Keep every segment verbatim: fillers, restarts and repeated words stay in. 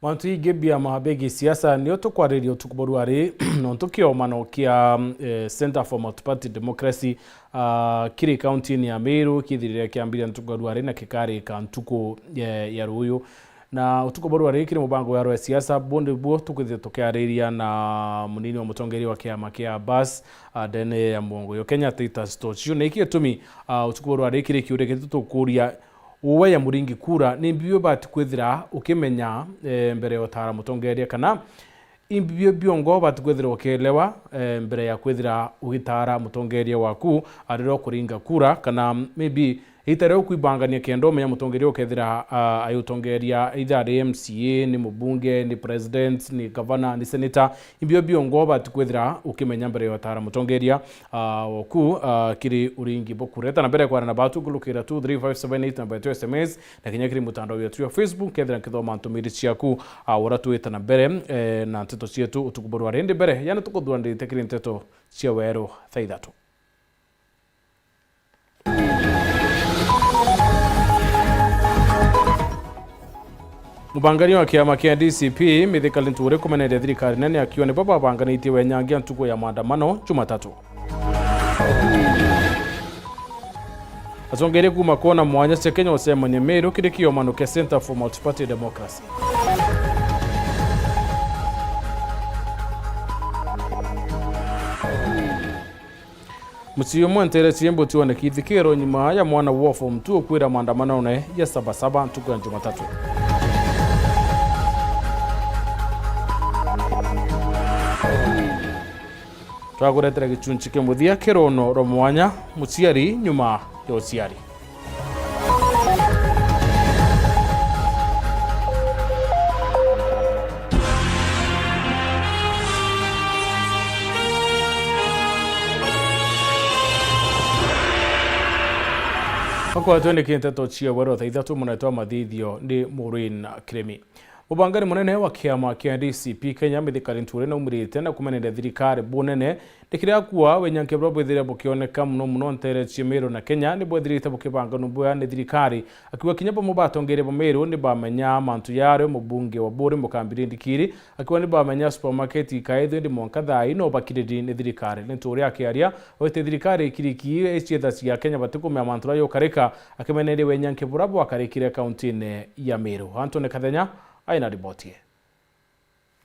Mantu ingi biama bia gisiasa nio tukwariria utuku bwa ruari, nontu kiomano kia, eh, Centre for Multiparty Democracy, ah, kiri kaunti-ini ya Meru kithirire kiambiria ntuku ya ruari na kikarika ntuku, eh, ya ruyu. Na utuku bwa ruari kiri mubango wa rwa siasa, bundi buo tukwithirwa tukiariria na munini wa mutongeria wa kiama kia Bas, ah, ndene ya muongo yo Kenya, Titus Tochio. Na iki gitumi, ah, utuku bwa ruari kiri kiuria gitu tukuria, Uwe ya Muringi Kura, ni mbi bio ubati kwithira ukimenya, eh, mbere ya utara mutongeria, kana imbi bio biongo ubati kwithira ukielewa, eh, mbere ya kwithira ugitara mutongeria waku, ah, riria ukuringa kura, kana maybe ita riria ukwibangania kenda umenya mutongeria ukethira, ah, ayutongeria, either ari M C A, ni mubunge, ni president, ni governor, ni senator, Imbio biongo ubati kwithira ukimenya mbere ya utara mutongeria, ah, waku, ah, kiri uringi buku. Reta na mbere kwarana na batu kulukira two three five seven eight namba yetu ya S M S, na kinya kiri mutandao wetu ya Facebook, kethira nkithoma ntumiri ciaku, ah, ura twita na mbere, eh, na nteto cietu utuku buru wa rindi mbere, yana tukuthurandite kiri nteto cia weru thaa ithatu. Mubangania wa kiama kia D C P, Mithika Linturi, kumeneria thirikari nene akiuga nibo babanganitie wenyangia ntuku ya maandamano Jumatatu. Atongeria kuuma kona mwanya cia Kenya ucemania Meru kiri kiomano kia Centre for Multiparty Democracy. Mucii umwe nteere cia mbuti woneki ithikiro nyuma ya mwana wa form two ukwira maandamanone ya Sabasaba ntuku ya Jumatatu. Twakuretera gichunchi kia muthia kia ruuno rwa mwanya, muciari nyuma ya uciari. Bakwa twendeke nteto cia weru thaa ithatu, munene wa mathithio ni Maureen Kiremi. Mubangani munene wa kiama kia D C P Kenya, Mithika Linturi, naumirite na kumeneria thirikari bunene, ndikiria kuwa wenyankia buria bwithire bukioneka muno muno nteere cia Meru na Kenya, ni bwethirite bukibanga nubwea ni thirikari. Akiuga kinya bamwe batongeria ba Meru ni bamenya mantu yario, mubunge wa Buri Mugambi Rindikiri, akiuga ni bamenya supermarket ikaethwe, indi mwanka thaa ii no bakiriri ni thirikari. Linturi akiaria, augite thirikari ikiriki icietha cia Kenya batikumenya mantu jaria jukarika, akimeneria wenyankia buria bwakarikire kaunti-ini ya Meru. Anthony Kathenya aina riboti ii.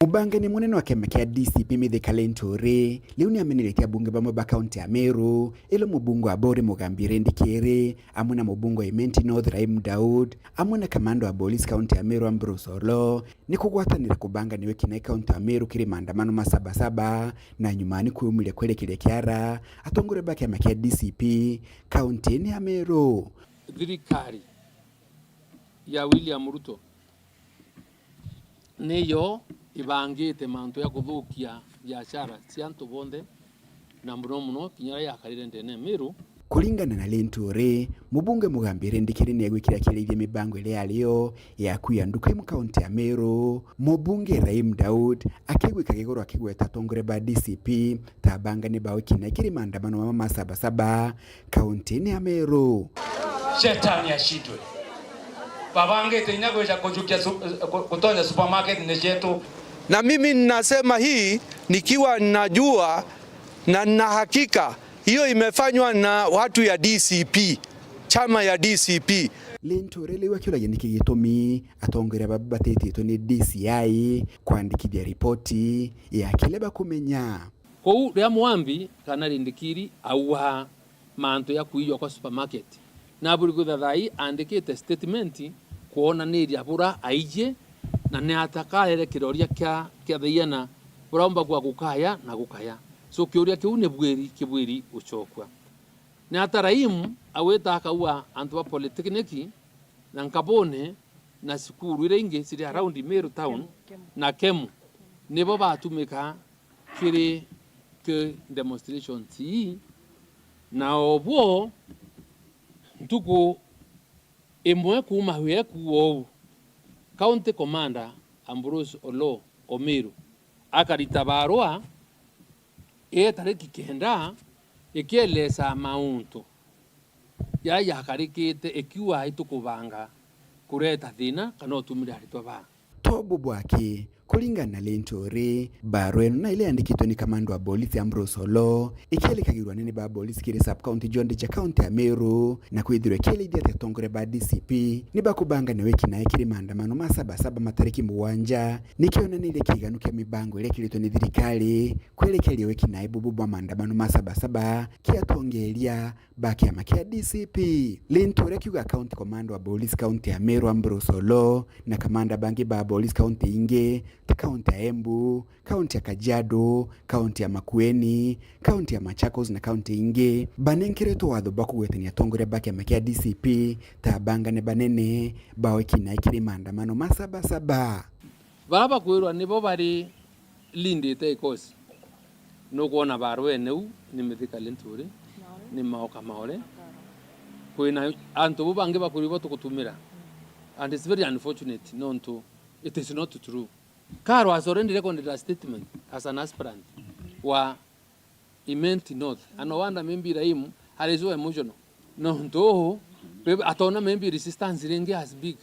Mubangani munene wa kiama kia D C P Mithika Linturi riu ni ameneretie abunge bamwe ba kaunti ya Meru, ilo mubunge wa Buri Mugambi Rindikiri, amwe na mubunge wa Imenti North Rahim Daud, amwe na kamanda wa polisi kaunti ya Meru Ambrose Oloo, ni kugwatanira kubanga ni wikina kaunti ya Meru kiri maandamano ma Sabasaba, na nyuma ni kuumire kwerekeria kiara atongoria ba kiama kia D C P kaunti-ini ya Meru. Thirikari ya William Ruto niyo ibangite mantu ya kuthukia biashara cia antu bonthe, na muno muno kinya aria yakarire ndene ya Meru. Kuringana na Linturi, mubunge Mugambi Rindikiri ni egwikira kirithia mibango iria yario ya kuia nduka imwe kaunti ya Meru. Mubunge Rahim Daud akigwika kigoro akigweta atongoria ba D C P ta abangani ba wikina kiri maandamano mama ma Sabasaba kaunti-ini ya Meru. Shetani ashindwe. Babangite inya gwija kujukia su-, ku-, gutonya supermarket ni cietu. Na mimi ninasema hii nikiwa ninajua na nina hakika hiyo imefanywa na watu ya D C P, chama ya D C P. Linturi riu akiuragia niki gitumi atongoria baba batititwe ni D C I kwandikithia ripoti ya kiria bakumenya. Kou riria Mwambi kana Rindikiri auga mantu ya kuiywa kwa supermarket, naburi kwithira thaa ii andikite statement kwonaniria bura aiji na ni ata karere kiroria kia, kia thaiana buraumba gwa gukaya na gukaya. So kiuria kiu ni bwiri kibwiri gucokua. Ni ata Rahim agwita akaua antu ba polytechnic na Nkabone na cukuru iria ingi ciri around Meru town na Kemu, nibo batumika kiri ki demonstrations ii, na obwo ntuku imwe kuuma hwi ekuu ou, County Commander Ambrose Oloo o Meru akarita barua ii tariki kenda ikieleza mauntu jaria jakarikite ikiuga itukubanga kureta thina kana utumire aritwa ba. To bubu aki, kuringana na Linturi, barua ino na iria yandikitwe ni kamanda wa polisi Ambrose Olo, ikierikagirwa anene ba polisi kiri sub-county jonthe cia kaunti ya Meru, na kwithirwa ikielithia ati atongoria ba D C P ni bakubangania wiki nae kiri maandamano ma Saba Saba matariki mugwanja, ni kionanirie kiiganu kia mibango iria ikiritwe ni thirikari kwerekeria wiki nae bubu bwa maandamano ma Saba Saba kiatongeria ba kiama kia D C P. Linturi akiuga county commander wa police county ya Meru Ambrose Olo na kamanda bangi ba police county ingi ta county ya Embu, county ya Kajiado, county ya Makueni, county ya Machakos na county ingi banenkeretwe watho bwa kugwetania atongoria ba kiama kia D C P ta abangane banene ba wiki nae kiri maandamano ma Saba Saba. Bara bakwirwa nibo bari lindite ikosi. Nukwona barwene u ni Mithika Linturi, ni Maoka Maore. Kwina antu bu bangi bakwirwa ibo tugutumira. And it's very unfortunate nontu it is not true. Karo has already recorded a statement as an aspirant wa Imenti North. And no wonder maybe Rahim are so emotional. Nontu uu, atona maybe resistance ringi as big.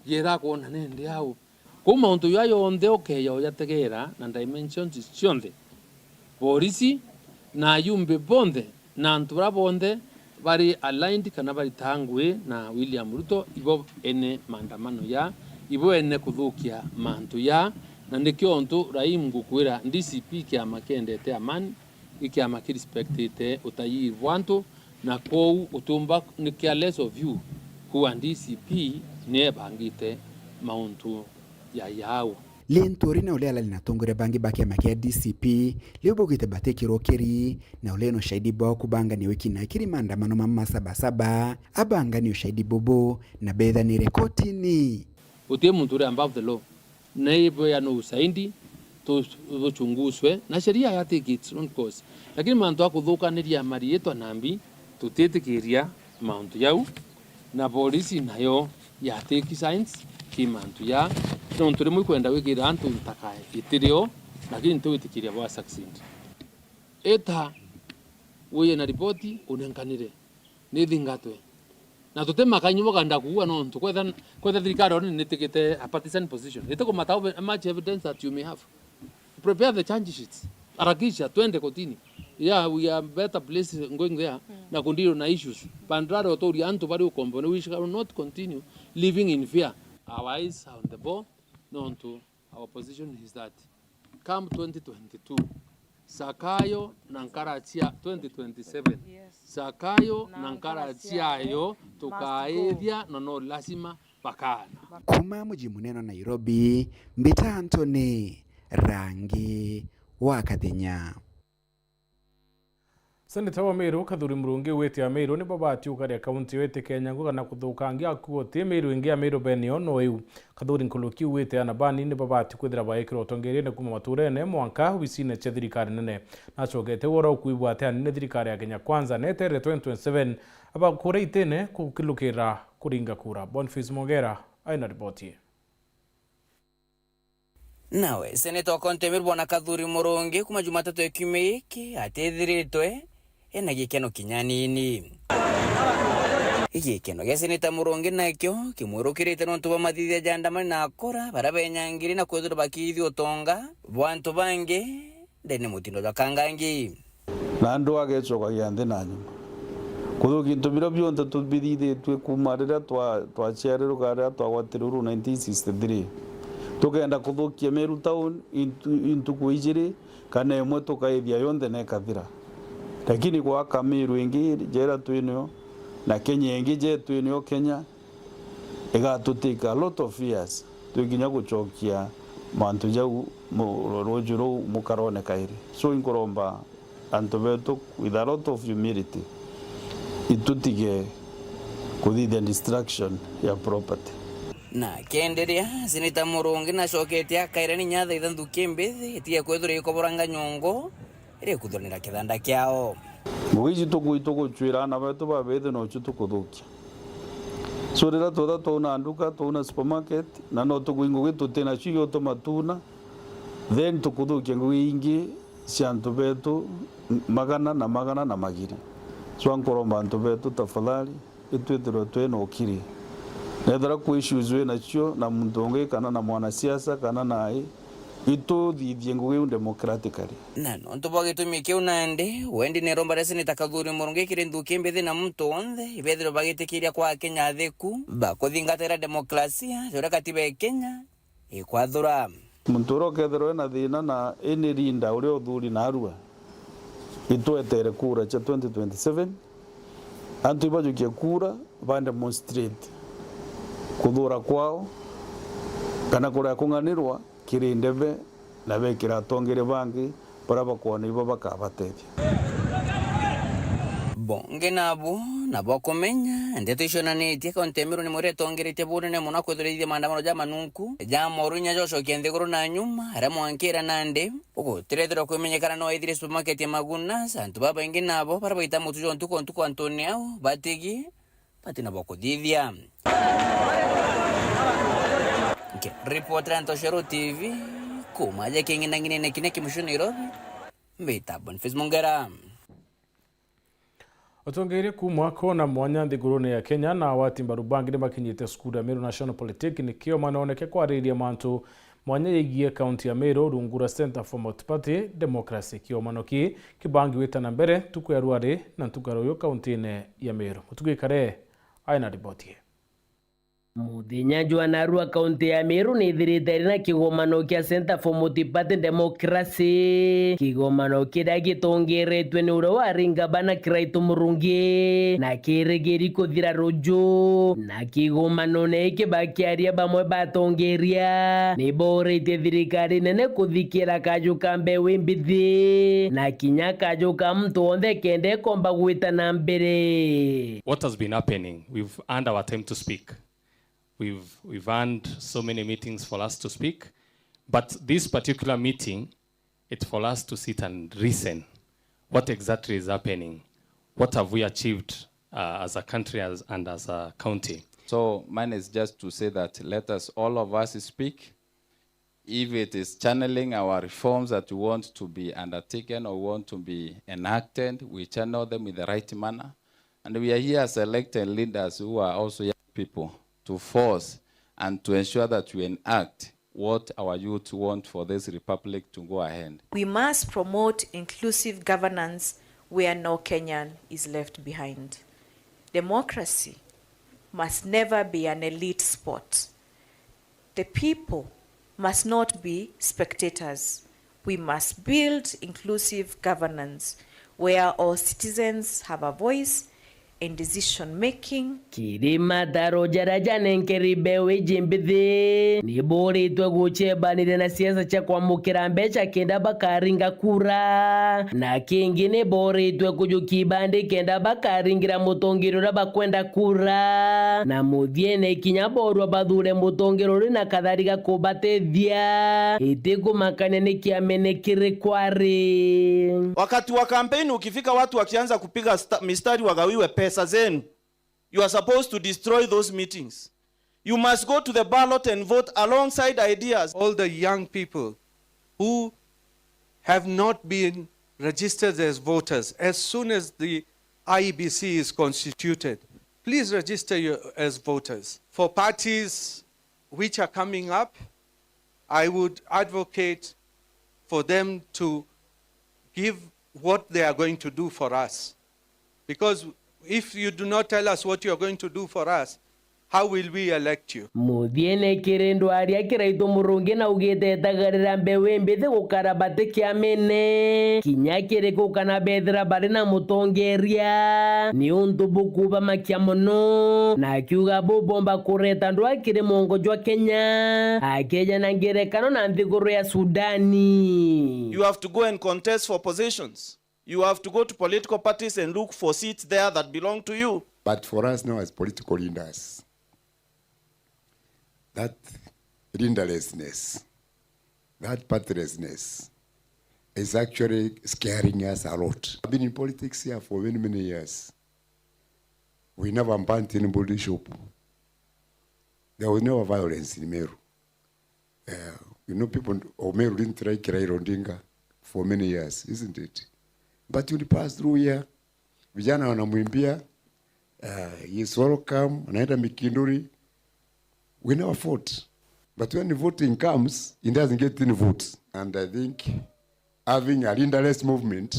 Yera kwona nende au. Kuu mauntu jaa jonthe ukeja ujategera na dimensions cionthe. Borisi na ajumbe bonthe na antu baria bonthe bari aligned kana baritaga ngui na William Ruto, ibo ene maandamano ya, ibo ene kuthukia mantu ya, na nikio untu Rahim ngukwira D C P kiama kiendete amani, i kiama kirespectite utayiri bwa antu, na kwou utiumba ni careless of you kuuga D C P ni ebangite mauntu ya yau. Linturi na uria arari na atongoria bangi ba kiama kia D C P riu baugite batikirwo kiri na uria ena ushahidi bwao kubangania wiki nae kiri maandamano ma ma Saba Saba, abangania ushahidi bubu na bethanire kotini. Guti muntu uri above the law. Na ibo ya no ushahidi tu-, tuchunguzwe na sheria ya take its own course. Lakini mantu a kuthukaniria mariitwa nambi, tutitikiria mauntu jau, na borisi nayo ya take signs ki mantu ya, nontu rimwe ikwenda gwikira antu ntaka itirio, lakini ntiwitikiria bwa succeed. Ita wiye na ripoti unenkanire, ni thingatwe. Na tutimaka inyuo bukanda kuua nontu kwetha, kwetha thirikari oni nitikite a partisan position. Itikumata how much evidence that you may have. Prepare the charge sheets. Harakisha, twende kotini. Yeah, we are better place going there na kundeal na issues. Bandari uturia antu bari ukombone, we shall not continue living in fear. Our eyes are on the ball, nontu our position is that come twenty twenty-two, Zakayo na nkara cia twenty twenty-seven, Zakayo na nkara ciayo tukaithia na no lazima bakana. Kuma muji munene wa Nairobi, mbita Anthony Rangi wa Kathenya. Seneta wa Meru, Kathuri Murungi, augite Ameru nibo babati ukaria kaunti iyo iti Kenya nguga na kuthukangia akuo ti Meru ingi, Ameru bene yo no iu. Kathuri Nkuruki augite ana bani nibo babati kwithira baikirwa utongeriene kuma maturene mwanka obisine cia thirikari nene. Nacokete wora ukuigua ati anene thirikari ya Kenya Kwanza netere twenty twenty-seven, abakura itine kukilukira kuringa kura. Boniface Mogera aina riboti ii. Nawe seneta wa kaunti ya Meru Bwana Kathuri Murungi kuma Jumatatu ya kiumia giki atithiritwe ena gikeno kinya nini. Gikeno gia seneta Murungi nakio kimwirukirite nontu bwa mathithia ja andamani na akora baria benyangiri na kwithirwa bakiithia utonga bwa antu bangi ndene mutindo jwa kangangi. Na andu agecokagia nthi na nyuma. Kuthukia into biria bionthe tubithithitue kuuma riria twa-, twaciarirwe kana riria twagwatirwe uhuru nineteen sixty-three. Tukenda kuthukia Meru town into, intuku ijiri kana imwe tukaithia yonthe na ikathira. Lakini gwaka Meru ingi jera twinayo, na Kenya ingi je twinayo Kenya, igatutake a lot of years twikinya gucokia mantu jau mu-, ruuju ruu mukarone kairi. So inkuromba antu betu with a lot of humility, itutige kuthithia destruction ya property. Na kenderia, Seneta Murungi nacokete akaira ni nyatha ithanduki mbithi itige kwithirwa ikoboranga nyongo iria ikuthuranira kithanda kiao. Ngugi ici tuku-, tugucwira ana betu babithi nocio tukuthukia. So riria twetha twauna nduka, twauna supermarket, na no tugui ngugi tutinacio igutuma tuuna, then tukuthukia ngugi ingi cia antu betu magana na magana na magiri. So nkuromba antu betu tafadhali, itwithirwe twina ukiri. Nethira kwi issues wi nacio na muntu ungi kana na mwanasiasa kana nai, ituthithie ngugi iu democratically. Na nontu bwa gitumi kiu nandi, wendi ni romba ria Seneta Kathuri Murungi kiri nthuki mbithi na muntu onthe ibethirwe bagitikiria kwa Akenya athiku bakuthingatira demokrasia, uria katiba ya Kenya ikwathura. Muntu uria ukethirwa ena thina na any leader uria uthuri narua, itwetere kura cia twenty twenty-seven, antu ibajukie kura, ba demonstrate kuthura kwao kana kuria kung'anirwa kiri ndebe, na bekira atongeria bangi baria bakwona ibo bakabatethia. Bongi nabu, na bwa kumenya, ndeto icionanitie kaunti ya Meru ni mwiria itongeretie bunene mono kwithirithia maandamano ja manunku, ja moru inya jocokia nthiguru na nyuma, aria mwankira nandi, gutirethirwa kwimenyekana no ethire supermarket ya Magunas, antu babaingi nabo baria baita mutu jwa ntuku o ntuku antuni au, batigi, batina bwa kuthithia. Nkiripotera Ntoshero T V, kuma aja king'inang'inene kinya kimucio Nairobi, mbita Boniface Mungera. Atongeria kuuma kona mwanya nthigurune ya Kenya na awati mbaru bangi ni bakinyite cukuru ya Meru National Polytechnic kiomanone kia kwariria mantu mwanya yegie kaunti ya Meru rungu rwa Centre for Multiparty Democracy. Kiomano ki kibangi gwita na mbere ntuku ya rwari na ntuku ya ruyu kauntine ya Meru. Mutugi Kare aina riboti ii. Muthenya jwa narua kaunti ya Meru ni ithirite iri na kigomano kia Centre for Multiparty Democracy. Kigomano kiria gitongeretwe ni uria wari ngavana Kiraitu Murungi, na kirigiri kuthira ruju. Na kigomanone giki bakiaria bamwe batongeria ni boritie thirikari nene kuthikira kaju ka mbeu imbithi na kinya kaju ka muntu wonthe kenda ikomba gwita na mbere. What has been happening? We've earned our time to speak. We've, we've earned so many meetings for us to speak, but this particular meeting, it's for us to sit and reason what exactly is happening, what have we achieved, uh, as a country as, and as a county. So mine is just to say that let us, all of us, speak. If it is channeling our reforms that we want to be undertaken or want to be enacted, we channel them in the right manner. And we are here as elected leaders who are also young people to force and to ensure that we enact what our youth want for this republic to go ahead. We must promote inclusive governance where no Kenyan is left behind. Democracy must never be an elite sport. The people must not be spectators. We must build inclusive governance where all citizens have a voice in decision making. Kiri mataro jaria janenkeri mbeu iji mbithi, ni boritwe gucembanire na siasa cia kwamukira mbeca kenda bakaringa kura, na kingi ni boritwe kujukia ibandi kenda bakaringira mutongeria uria bakwenda kura, na muthiene kinya borwa bathure mutongeria uri na kathari ga kubatethia. Itikumakania ni kiamene kiri kwari. Wakati wa kampeni ukifika, watu wakianza kupiga sta-, mistari wagawiwe pesa zenu, you are supposed to destroy those meetings. You must go to the ballot and vote alongside ideas. All the young people who have not been registered as voters, as soon as the I E B C is constituted, please register your, as voters. For parties which are coming up, I would advocate for them to give what they are going to do for us. Because if you do not tell us what you are going to do for us, how will we elect you? Muthiene kiri ndwari ya Kiraitu Murungi naugite etagarira mbeu imbithi gukara bati kiamene kinya kiriku kana bethira bari na mutongeria, niuntu bukubamakia mono, na akiuga bubomba kureta ndwaa kiri mwongo jwa Kenya, akejana ngerekano na nthiguru ya Sudani. You have to go and contest for positions. You have to go to political parties and look for seats there that belong to you. But for us now as political leaders, that leaderlessness, that pathlessness is actually scaring us a lot. I've been in politics here for many, many years. We never burnt anybody shop. There was never violence in Meru. Uh, you know, people of Meru didn't like Raila Odinga for many years, isn't it? But you pass through here, vijana wanamwimbia, uh, he is welcome, anaenda Mikinduri, We never fought. But when voting comes, it doesn't get any votes. And I think having a leaderless movement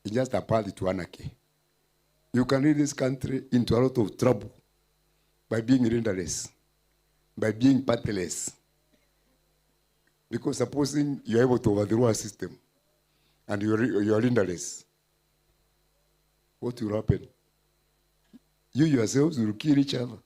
is just a path to anarchy. You can lead this country into a lot of trouble by being leaderless, by being partyless. Because supposing you are able to overthrow a system and you are, you are leaderless, what will happen? You yourselves will kill each other.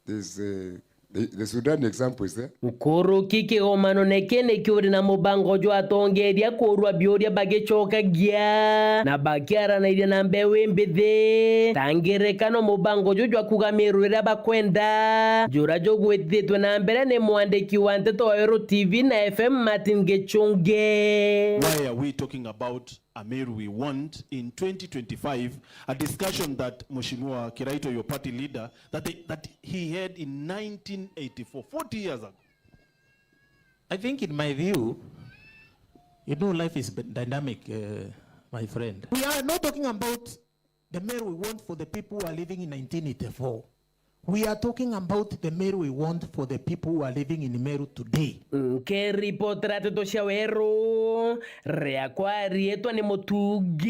This, uh, the, the Sudan example is there. Nkuruki kigomano niki nikiuri na mubango jwa atongeria kurwa biuria bagicokagia na bakiaranairia na mbeu imbithi. Ta ngerekano, mubango ju jwa kuga miru iria bakwenda, jura jugwitithitwe na mbere ni mwandiki wa nteto wa Weru T V na F M, Martin Gichunge. Why are we talking about Ameru we want in twenty twenty-five, a discussion that Mheshimiwa Kiraitu, your party leader, that, they, that he had in nineteen eighty-four, forty years ago. I think, in my view, you know, life is b-, dynamic, uh, my friend. We are not talking about the Meru we want for the people who are living in nineteen eighty-four. We are talking about the Meru we want for the people who are living in Meru today. Nkiripotera nteto cia Weru, riakwa riitwa ni Mutungi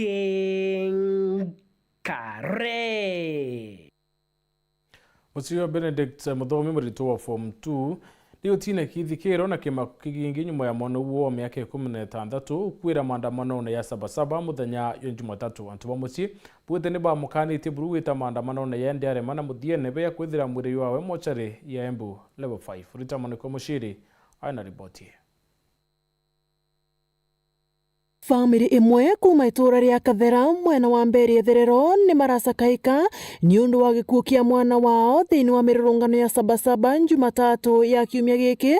Kare. Muciio Benedict Muthomi, muritwa wa form two, ni utine kithikiro na kimako kigingi nyuma ya mwana uo wa miaka ikumi na itantatu kwira maandamanone ya Sabasaba muthenya jwa Jumatatu. Antu ba mucii bwite ni bamukanitie buru gwita maandamanone ya Ndiarema na muthiene bea kwithira mwiri jwawe mochari ya Embu Level five. Rita Mwaniki wa Muciri aina riboti ii. Family imwe kuuma ituura ria Kathera mwena wa Mbeere Itherero ni maracakaika niundu wa gikuu kia mwana wao thiini wa mirurungano ya Sabasaba Jumatatu ya kiumia giki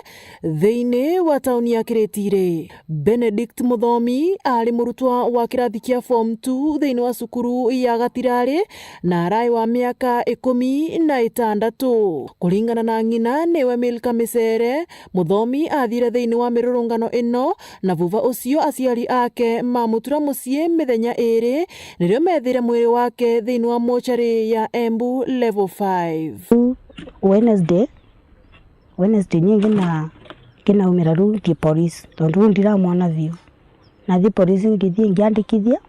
thiini wa tauni ya Kiritiri. Benedict Muthomi aari murutwa wa kirathi kia form two thiini wa cukuru ya Gatirari na arai wa miaka ikumi na itandatu. Kuringana na ng'ina niwe Milka Micere, Muthomi athiire thiini wa mirurungano ino, na vuva ucio aciari ake mamutura mucii mithenya iiri, nirio meethire mwiri wake thiini wa mochari ya Embu Level five. Wednesday, Wednesday ni ngina-, nginaumira riu nthii police, tondu riu ndiramwona biu. Nathi police ngithii ngiandikithia,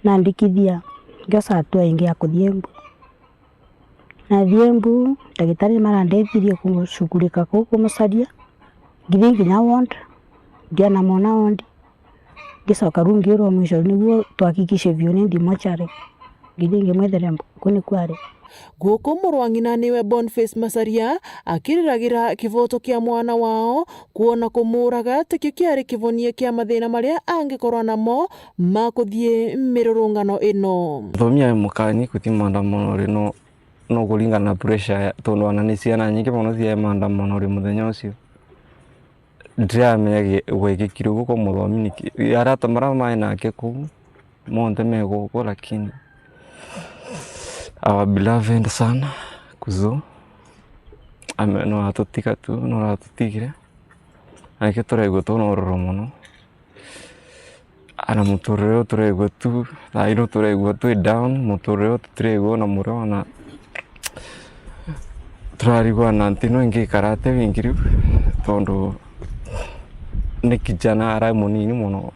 nandikithia, ngiosa hatua ingi ya kuthii Embu. Nathii Embu, ndagitari nimarandethirie kucugurika kuu kumucaria. Ngithii nginya ward, ndianamwona ward. Ngicoka riu ngiirwa mwisho niguo twahakikishe biu ni nthi mochari. Ngithii ngimwithira kuu niku ari. Guku muru wa ng'ina niwe Boniface Macharia akiriragira kivoto kia mwana wao, kwona kumuuraga tikio kiari kivonie kia mathina maria angikorwa namo ma kuthii mirurungano ino. Muthomi ai mukani kuthi maandamano ri no, no kuringana na pressure ya, tondu ana ni ciana nyingi mono ciae maandamano ri muthenya ucio. Ndiramenya gi-, gwekikire uguo kwa Muthomi niki. Arata maria mae nake kuu, monthe me guku, lakini our beloved son, Kuzo, ame-, no atutiga tu, no aratutigire. Na nikio turaigua twina uroro mono. Ana muturire uyu turaigua tu, thaa ino turaigua twi down, muturire uyu tutiraigua ona murio ona turarigwa na nthi ino ingikara atia wingi riu, tondu ni kijana arai munini mono.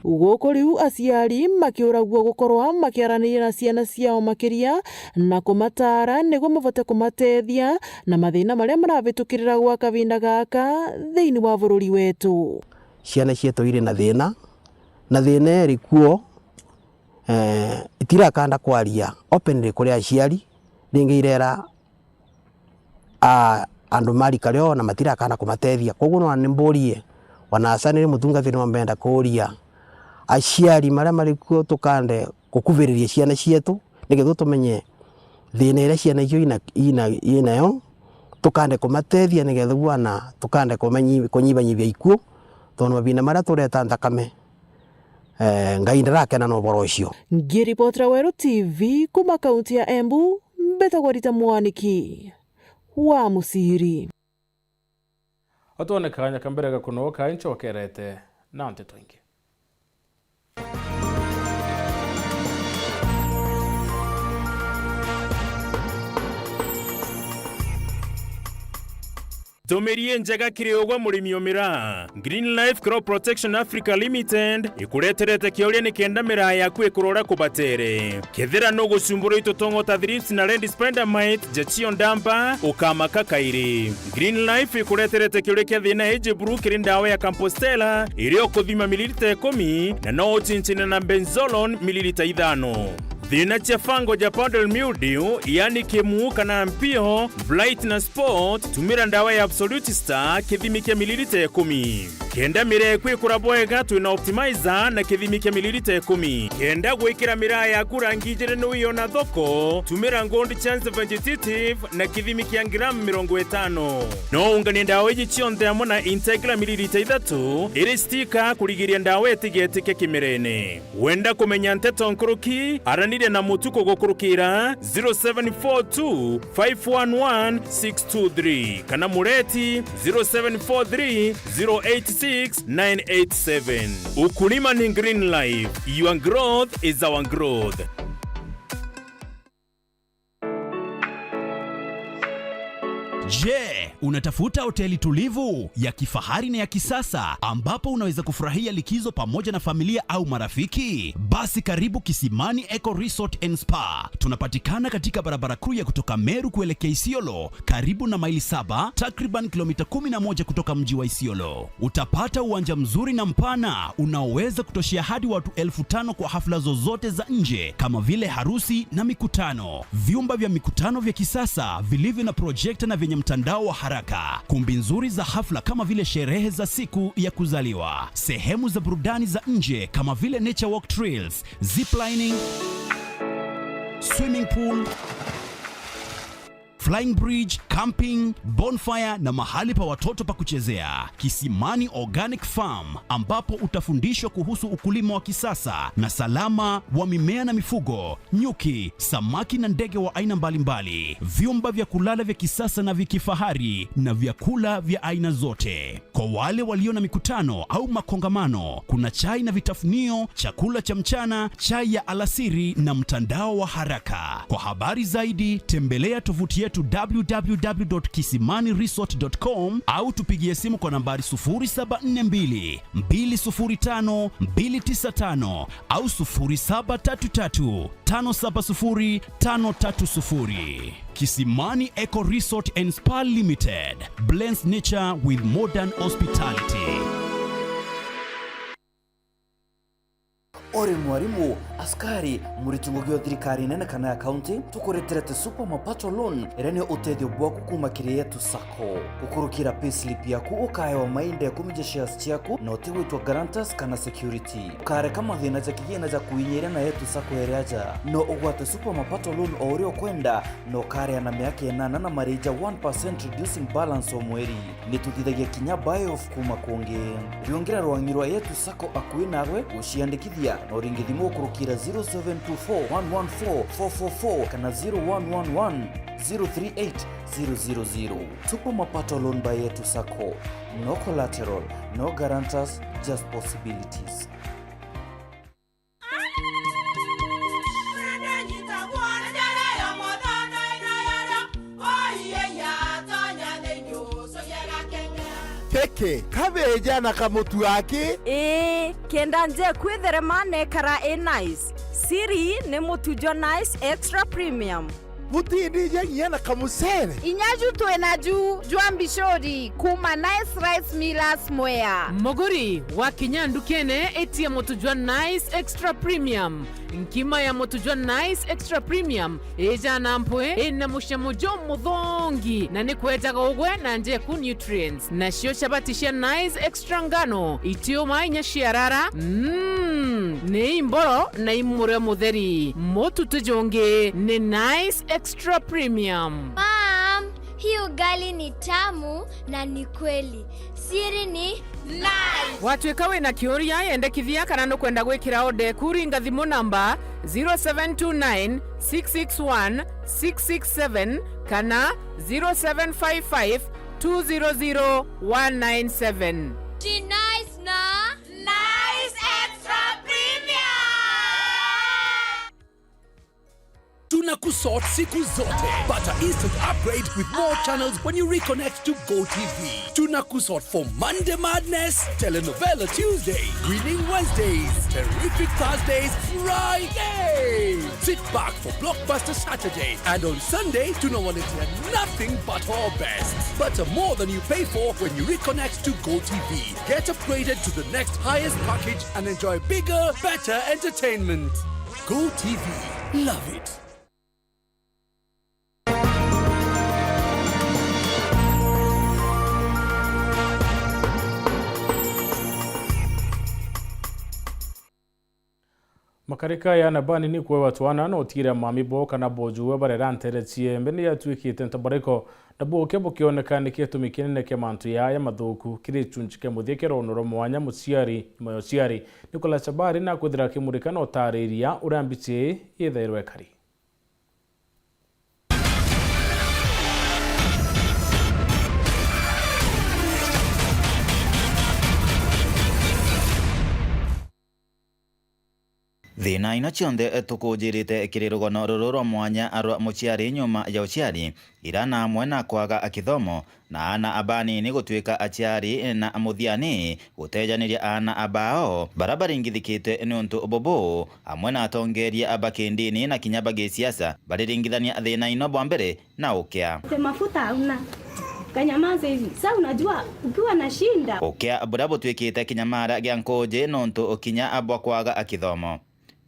Guku riu aciari makiuragua gukorwa makiaraniria na ciana ciao makiria na kumataara niguo mabote kumatethia na mathina maria marabitukirira gwa kavinda gaka thiini wa bururi wetu. Ciana cietu iri na thina, na thina iri kuo, eh, itirakanda kwaria openly kuri aciari, ringi irera a, andu ma rika rio na matirakana kumatethia. Koguo no ni mburie, ona aca niri mutungatiri no mbenda kuuria aciari maria mari kuo tukande gukuviriria ciana cietu, nikethirwa tumenye thina iria ciana icio ina, ina, inayo, tukande kumatethia nikethirwa na tukande kumanyi-, kunyibanyibia ikuo, tondu mavinda maria tureta nthakame, eh, Ngai ndarakena na uboro ucio. Ngiripotera Weru T V kuma kaunti ya Embu, mbetagwa Rita Mwaniki wa Muciri. Atwone kanya ka mbere ga kunoka, incokerete na nteto ingi. Ntumiri injega kiri ugwe murimi o miraa. Green Life Crop Protection Africa Limited ikureterete kiuria nikenda miraa yaku ikurora kubatere. Kethira nugucumbura itutong'o ta thrips na red spider mite, jachio ndamba, ukamaka kairi. Green Life ikureterete kiuria kia thina iji buru kiri ndawa ya Compostela, iria ukuthima mililita ikumi, na no ucinchine na benzolone mililita ithano. Thina cia fungal ja powdery mildew, yani kimuu kana mpio, blight na spot, tumira ndawa ya Absolute Star, kithimi kia mililita ikumi. Kenda miraa yaku ikura bwega, twina optimizer na kithimi kia mililita ikumi. Kenda gwikira miraa yaku rangi ijiri ni wiona thoko, tumira Gold Chance Vegetative na kithimi kia ngramu mirongo itano. No unganie ndawa iji cionthe amwe na Integra mililita ithatu, iri stika kurigiria ndawa itigetike kimerene. Wenda kumenya nteto nkuruki, araniria na Mutuku gukurukira zero seven four two five one one six two three kana Mureti zero seven four three zero eight six nine eight seven. Ukulima ni Green Life, your growth is our growth. Je, unatafuta hoteli tulivu, ya kifahari na ya kisasa ambapo unaweza kufurahia likizo pamoja na familia au marafiki? Basi karibu Kisimani Eco Resort and Spa. Tunapatikana katika barabara kuu ya kutoka Meru kuelekea Isiolo, karibu na Maili Saba, takriban kilomita kumi na moja kutoka mji wa Isiolo. Utapata uwanja mzuri na mpana unaoweza kutoshea hadi watu elfu tano kwa hafla zozote za nje kama vile harusi na mikutano. Vyumba vya mikutano vya kisasa vilivyo na projekta na vyenye mtandao wa haraka. Kumbi nzuri za hafla kama vile sherehe za siku ya kuzaliwa. Sehemu za burudani za nje kama vile nature walk trails, ziplining, swimming pool, flying bridge, camping, bonfire na mahali pa watoto pa kuchezea. Kisimani Organic Farm, ambapo utafundishwa kuhusu ukulima wa kisasa na salama wa mimea na mifugo, nyuki, samaki na ndege wa aina mbalimbali, vyumba vya kulala vya kisasa na vya kifahari na vyakula vya aina zote. Kwa wale walio na mikutano au makongamano, kuna chai na vitafunio, chakula cha mchana, chai ya alasiri na mtandao wa haraka. Kwa habari zaidi, tembelea tovuti yetu w w w dot kisimani resort dot com au tupigie simu kwa nambari sufuri saba nne mbili, mbili sufuri tano, mbili tisa tano au sufuri saba tatu tatu, tano saba sufuri, tano tatu sufuri. Kisimani Eco Resort and Spa Limited blends nature with modern hospitality. Uri mwarimu, askari, muriti ngugi o thirikari nene kana ya kaunti, tukureterete Super Mapato Loan, iria ni utethio bwaku kuuma kiri Yetu Sacco. Gukurukira payslip yaku, ukaewa mainda ikumi ja shares ciaku, na utigwitwa guarantors kana security. Ukareka mathina ja kigina ja kuinyiria na Yetu Sacco iri aja. No ugwate Super Mapato Loan o uria ukwenda, na ukaria na miaka inana na mariji ja one percent reducing balance o mweri. Ni tuthithagia kinya buy off kuuma kungi. Riungira rwang'i rwa Yetu Sacco akui nawe guciandikithia, na uringe thimu gukurukira zero seven two four one one four four four four kana zero one one one zero three eight zero zero zero. Super Mapato Loan by Yetu Sacco. No collateral, no guarantors, just possibilities. Kiki, kabeja na kamutu aki? Ii, kenda nje kwitherema nekara i nice. Siri ni mutu jwa Nice Extra Premium. Butindija nginya na kamucere. Inya ju twina ju jwa mbicuri kuuma Nice Rice Millers Mwea. Muguri, wakinya ndukene, itia mutu jwa Nice Extra Premium. Nkima ya mutu jwa Nice Extra Premium ijana mpwi, ina mucamo jumuthongi, na ni kwejaga ugwe na njeku nutrients. Nacio chabati cia Nice Extra ngano, itiuma inya ciarara, mm, ni imboro na imurio mutheri. Mutu ti jungi ni Nice Extra Premium. Mom, hii ugali ni tamu na ni kweli. Siri ni Nice. Watuika wina kiuria, yendekithia kana nukwenda gwikira order eku, ringa thimu namba zero seven two nine six six one six six seven kana zero seven five five two zero zero one nine seven. Ji Nice na Nice Extra Premium. Tunakusort siku zote. Pata instant upgrade with more channels when you reconnect to Go T V. Tunakusort for Monday Madness, Telenovela Tuesday, Winning Wednesdays, Terrific Thursdays, Friday. Sit back for Blockbuster Saturdays, and on Sunday, tunawaletea nothing but our best. Pata more than you pay for when you reconnect to Go T V. Get upgraded to the next highest package and enjoy bigger, better entertainment. Go T V. Love it. Makarika ya Nabani ni kwewa twana na utigira mami bo kana bojuwe barera ntere ciembe ni yatuikite ntabariko, na buke bukioneka ni gitumi kinene kia mantu yaya mathuku. Kiri gicunci kia muthia kia rono rwa mwanya muciari nyuma ya uciari, Nicholas Abari na kwithira akimurika na utariria uria mbichi yithairwe ikari. Thina ino cionthe tukujirite kiri rugono ruru rwa mwanya rwa muciari nyuma ya uciari, ira na amwe na kwaga kithomo, na aana abanini gutuika aciari na muthiani gutejaniria aana bao bara baringithikite niuntu bubu, amwe na atongeria ba kindini na kinya ba gisiasa bariringithania thina ino bwa mbere na ukia. Te mafuta hauna. Kanyamaza hivi. Sasa unajua ukiwa na shinda. Ukia buria butuikite kinyamara gia nkuji nontu kinya bwa kwaga kithomo.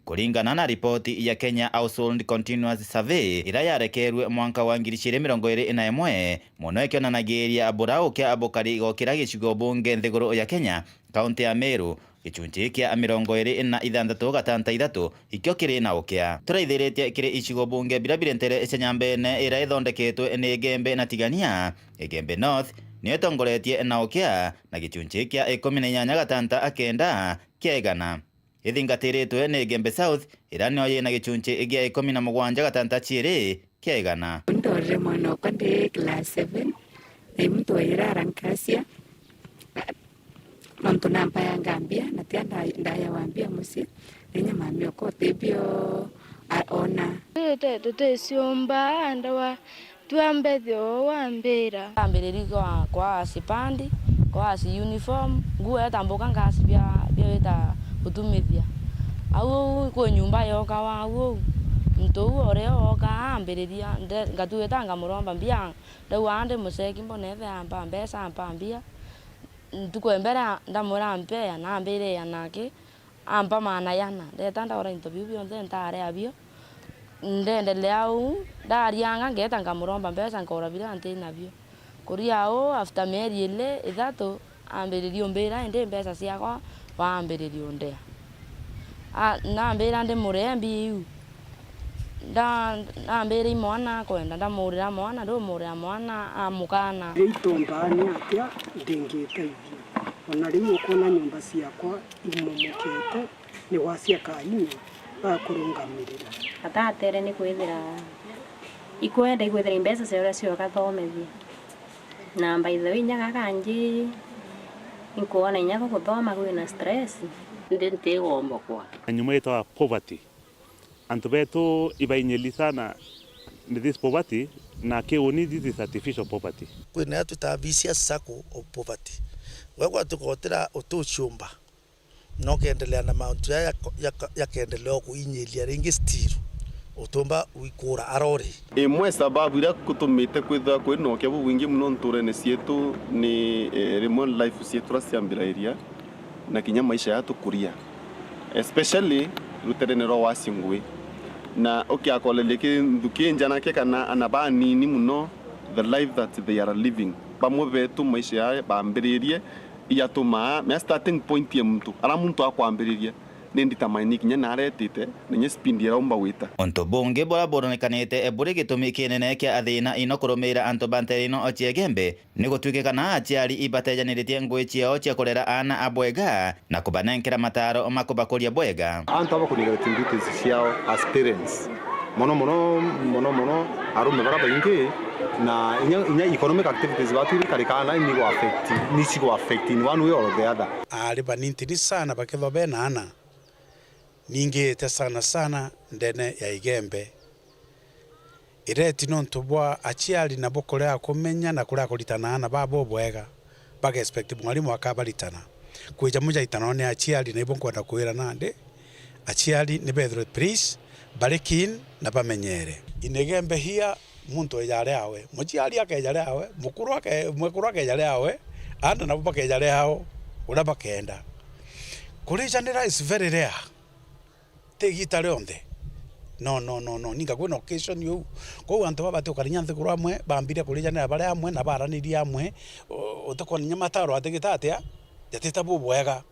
Kuringana na ripoti ya Kenya Household Continuous Survey, ira yarekerwe mwanka wa ngiri ciiri mirongo iri na imwe, mono ikionanagiria buria ukia bukari gokira gicigo bunge nthiguru ya Kenya, kaunti ya Meru, gicunci kia mirongo iri na ithanthatu gatanta ithatu ikio kiri na ukia. Turaithiritie kiri icigo bunge biria biri ntere cia nyambene ira ithondeketwe ni Igembe na Tigania, Igembe North niyo itongoretie na ukia na gicunci kia ikumi na inyanya gatanta kenda kia igana. Ithingatiritwe ni Igembe South, ira niyo yina gicunci gia ikumi na mugwanja gatanta ciiri kia igana. Ndorire mwana wakwa ndi class seven, na imu twaira arankacia, nontu nampa yanga mbia, na tia nda-, ndaya wa mbia mucii, na inya mami okwa utibio a-, ona. Tete tuticiumba ndawa. Tua mbethio wambira. Ambiririe kwa, kwa asi pandi, kwa asi uniform, nguo yatambuka ngasi bia, bia wita gutumithia. Au uu kwi nyumba yoka wa au uu. Muntu uu orio oka ambiriria, nde-, ngatuita ngamuromba mbia, ndauga ndi muceki mbonethe ampa mbeca, ampa mbia. Ntuku ya mbere ndamwira ampea, na ambiriria naki. Ampa maana yana, ndeta ndaura into biu bionthe ntaare abio, ndeendelea uu, ndarianga ngeeta nkamuromba mbeca nkaura biria nti nabio. Kuria uu, after mieri ili, ithatu, ambiriria umbira indi mbeca ciakwa waambiriria undea. A-, nambira ndimuree mbia iu. Nda-, nambira i mwana akwenda, ndamuurira mwana, ndumuurira mwana, amukana. Riu itomba ni atia ndingiteithia? Ona riu ukwona nyomba ciakwa imomokete, ni gwacia kaini gakurungamirira. Atatere ni kwithira ikwenda ikwithira imbeca cia uria cioka thomethia. Na by the way, inya gaka nji, inkwona inya gukuthoma kwina stress. Ndi ntigomokwa. Na nyuma itwa poverty. Antu betu ibainyeli sana ni this poverty, na kiuni this is artificial poverty. Kwina ya twitaga vicious circle of poverty. Gwekwa tukotira utuciumba, no kendelea na mauntu ya, ya, ya, ya kendelea o kuinyiria ringi still, utumba wikura arori. Imwe sababu iria kutumite kwithirwa kwina ukia bubwingi muno nturene cietu ni, eh, rimwe life cietu uria ciambiragiria na kinya maisha ya tukuria, especially ruterene rwa waci ngui. Na ukiakoreria kintu kinja nake kana ana banini muno, the life that they are living. Bamwe betu maisha yao bambiririe iyatumaa mea starting point ya muntu, ara muntu akwambiriria, ni determine kinya naretite, na inya speed iraumba gwita. Untu bungi buria buronekanite buri gitumi kinene kia athina ino kurumira antu ba ntere ino cia Igembe, ni gutwikikana aciari ibatejaniritie ngui ciao cia kurera aana a bwega na kubanenkera mataaro ma kubakuria bwega. Antu aba ku neglect duties ciao as parents, mono mono, mono mono arume bara baingi, na inya, inya economic activities batu ikarikana ni go affect, ni cigo affect in one way or the other. Aari banintini sana bakethwa bena ana, ningiite sana sana ndene ya Igembe. Ireti nontu bwa aciari nabo kuria kumenya na kuria kuritana aana babo bwega, baka expect mwarimu akabaritana. Kwija mujaitana ni aciari, na ibo nkwenda kwira nandi, aciari ni bethirwe please bari keen na bamenyere. In a game here, muntu eja ari awe, muciari akeja ari awe, mukuru ake-, mwekuru akeja ari awe, aana nabo bakeja ari ao, uria bakenda. Kurijanira is very rare. Ti igita rionthe. No, no, no, no. Ninga kwina occasion iu. Kwou antu babati gukara inya nthiguru amwe, bambire kurijanira bari amwe na baranirie amwe, u-, utikwona inya mataro atigita atia, jatita bubwega.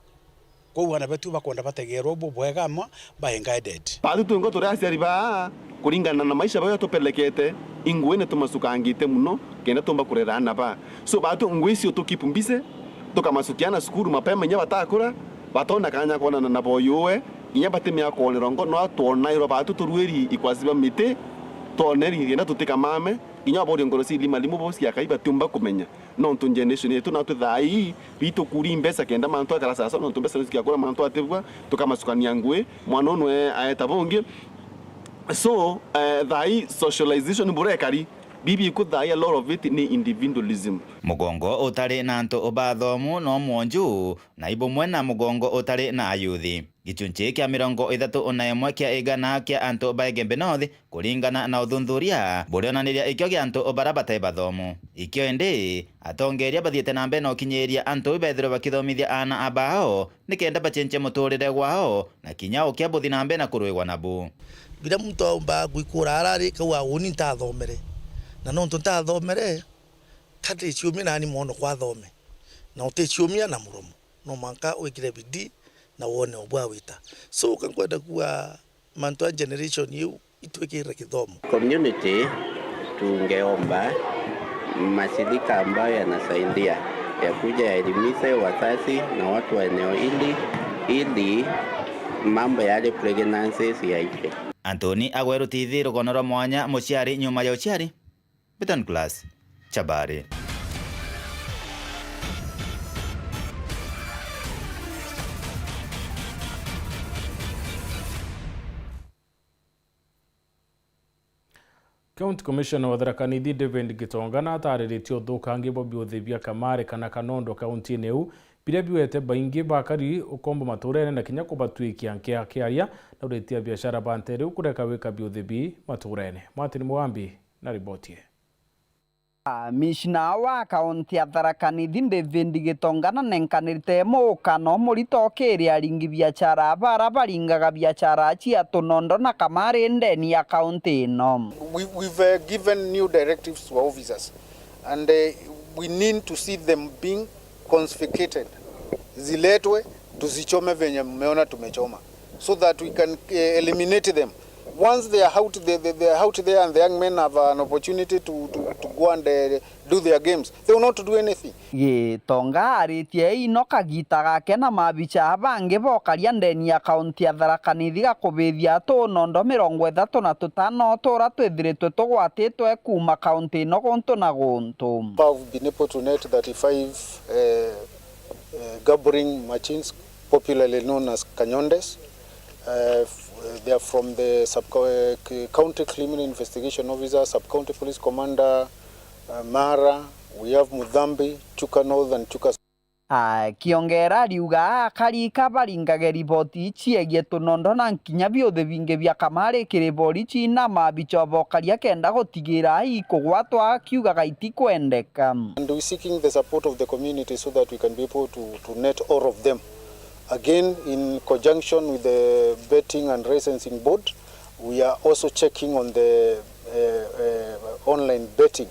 Kwou aana betu bakwenda bategerwe bubwega amwe, bae guided. Batu twingo turi aciari baa, kuringana na maisha baria tupelekete, ingui ni tumasukangite muno, kenda tumba kurera aana baa. So, batu ngui icio tu keep busy, tukamasukia aana cukuru mapema inya batakura, batona kanya kwonana na boyuwe, inya batimea kwonera ngo, no atwonairwa batu turuiri ikwasi bia miti, twoneri kenda tutikamame, inya aboria ngoro cia ilimu alimu bo cia akai batiumba kumenya. Nontu generation yetu natwi thaa ii, bitukuri mbeca kenda mantu akara sasa, nontu mbeca nisikiakura mantu atibua, tukamasukania ngui, mwana unu aeta bungi. So, eh, thaa ii socialization burekari, bibi iku thaa ii a lot of it ni individualism. Mugongo utari na antu ba athomu no mwonju, na ibumwe na mugongo utari na ayuthi. Gicunchi kia mirongo ithatu na imwe kia igana kia antu ba Igembe North, kuringana na uthuthuria burionaniria ikio gia antu baria batai bathomu. Ikio indi, atongeria bathiite na mbere na ukinyiria antu bethirwe bakithomithia aana abao, nikenda bacenjie muturire gwao, na kinya ukia buthi na mbere na kurwigwa nabu. Biria muntu aumbaga gwikura arari, kauga, "Uni ntathomere." Na nontu ntathomere, ka ndiciumia nani mwono kwathome. Na uticiumia na muromo. No mwanka wikire bidii na wone ubwa wita. So, ka nkwenda kuuga mantu a generation iu itwikire kithomo. Community tungeomba mashirika ambayo yanasaidia yakuje yaelimishe wazazi na watu wa eneo hili, ili mambo ya early pregnancies yaishe. Anthony Agweru T V, rugono rwa mwanya, muciari nyuma ya uciari. Beton Class, Chabari. County Commissioner wa Tharaka Nithi David Gitonga natariritie uthukangia bwa biuthi bia kamare kana kanondo kaunti-ini iu, biria biwete baingi bakari ukombo maturene na kinya kubatwikia nkia kiaria, na uritie biashara ba ntere iu kureka wika biuthi bii maturene. Martin Mugambi na riboti ii. Kamishna wa kaunti ya Tharaka Nithi David Gitonga nanenkanirite mukana umurito ukiri aringi biachara bara baringaga biachara cia tunondo na kamari ndeni ya kaunti ino. We, we've, uh, given new directives to our officers and, uh, we need to see them being confiscated, ziletwe, tuzichome venye mmeona tumechoma, so that we can, eh, eliminate them. Once they are out, they, they, they are out there and the young men have an opportunity to, to, to go and, eh, do their games, they will not do anything. Gitonga aritie ino kagita gake na mabicha bangi bokaria ndeni ya kaunti ya Tharaka Nithi gakubithia tunondo mirongo ithatu na tutano tura twithiritwe tugwatitwe kuuma kaunti ino guntu na guntu. Have been able to net thirty-five, eh, eh, gabbering machines, popularly known as kanyondes. Uh, f-, they are from the sub-, uh, c-, County Criminal Investigation Officer, Sub-County Police Commander, uh, Mara. We have Mudhambi, Chuka North and Chuka South. Akiongera ariuga akarika baringage riboti ciegie tunondo na nkinya biuthi bingi bia kamari kiri borichi na mabicha bokaria kenda gutigira ikugwatwa, akiugaga itikwendeka. And we seeking the support of the community so that we can be able to, to net all of them. Again, in conjunction with the Betting and Licensing Board, we are also checking on the, uh, uh, online betting,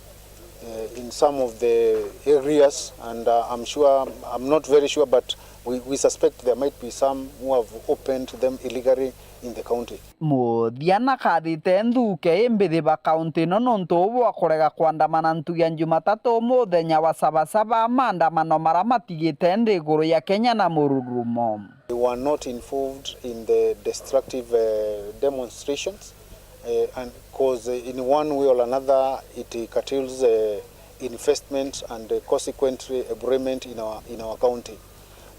uh, in some of the areas, and, uh, I'm sure, I'm not very sure, but we, we suspect there might be some who have opened them illegally in the county. Muthia nakathite nthuke imbithi ba kaunti ino nontu bwa kurega kwandamana ntugi ya Jumatatu muthenya wa Sabasaba, maandamano mara matigite nthiguru ya Kenya na mururumo. They were not involved in the destructive, uh, demonstrations, uh, and 'cause, uh, in one way or another it curtails, uh, investment and, uh, consequently employment in our, in our county.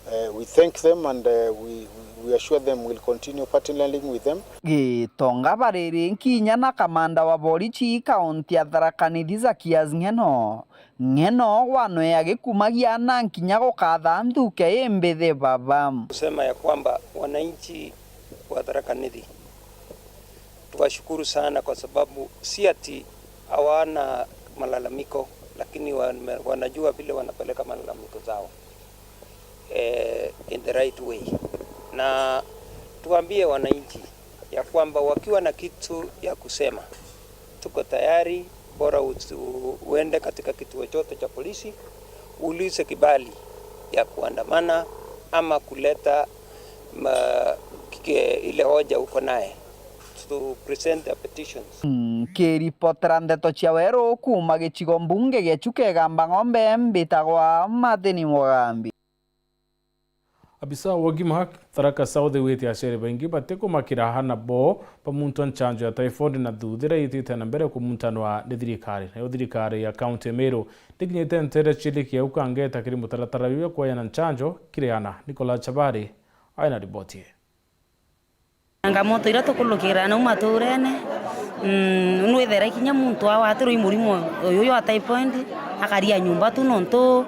Uh, we thank them and, uh, we, we assure them we'll continue partnering with them. Gitonga bariri nkinya na kamanda wa borichi kaunti ya Tharaka Nithi Zakias Ng'eno. Ng'eno wanwea gikumagia na nkinya gukatha nthuke imbithi baba. Kusema ya kwamba wananchi wa Tharaka Nithi, tuwashukuru sana kwa sababu si ati hawana malalamiko, lakini wana-, wanajua vile wanapeleka malalamiko zao, eh, in the right way. Na tuambie wananchi ya kwamba wakiwa na kitu ya kusema, tuko tayari, bora utu-, uende katika kituo chote cha polisi, uulize kibali ya kuandamana ama kuleta ma-, kike-, ile hoja uko naye to present their petitions. Nkiripotera ndeto cia weru kuuma gicigo mbunge gia Chuka Igamba Ng'ombe, mbitagwa Martin Mugambi. Abisa wa ugima Tharaka South augite aciari baingi batikumakira aana bao bamuntwa ncanjo ya typhoid na thuthira itite na mbere kumuntanwa ni thirikari. Nayo thirikari ya kaunti ya Meru nikinyite ntere ciiri kiau Kangeta kiri mutaratara juu ya kweyana ncanjo kiri aana. Nicolas Chabari aina riboti ii. Changamoto iria tukurukira nau maturene, mm, nwithera kinya muntu agwatirwe i murimo uyu jwa typhoid, akaria nyumba tu nontu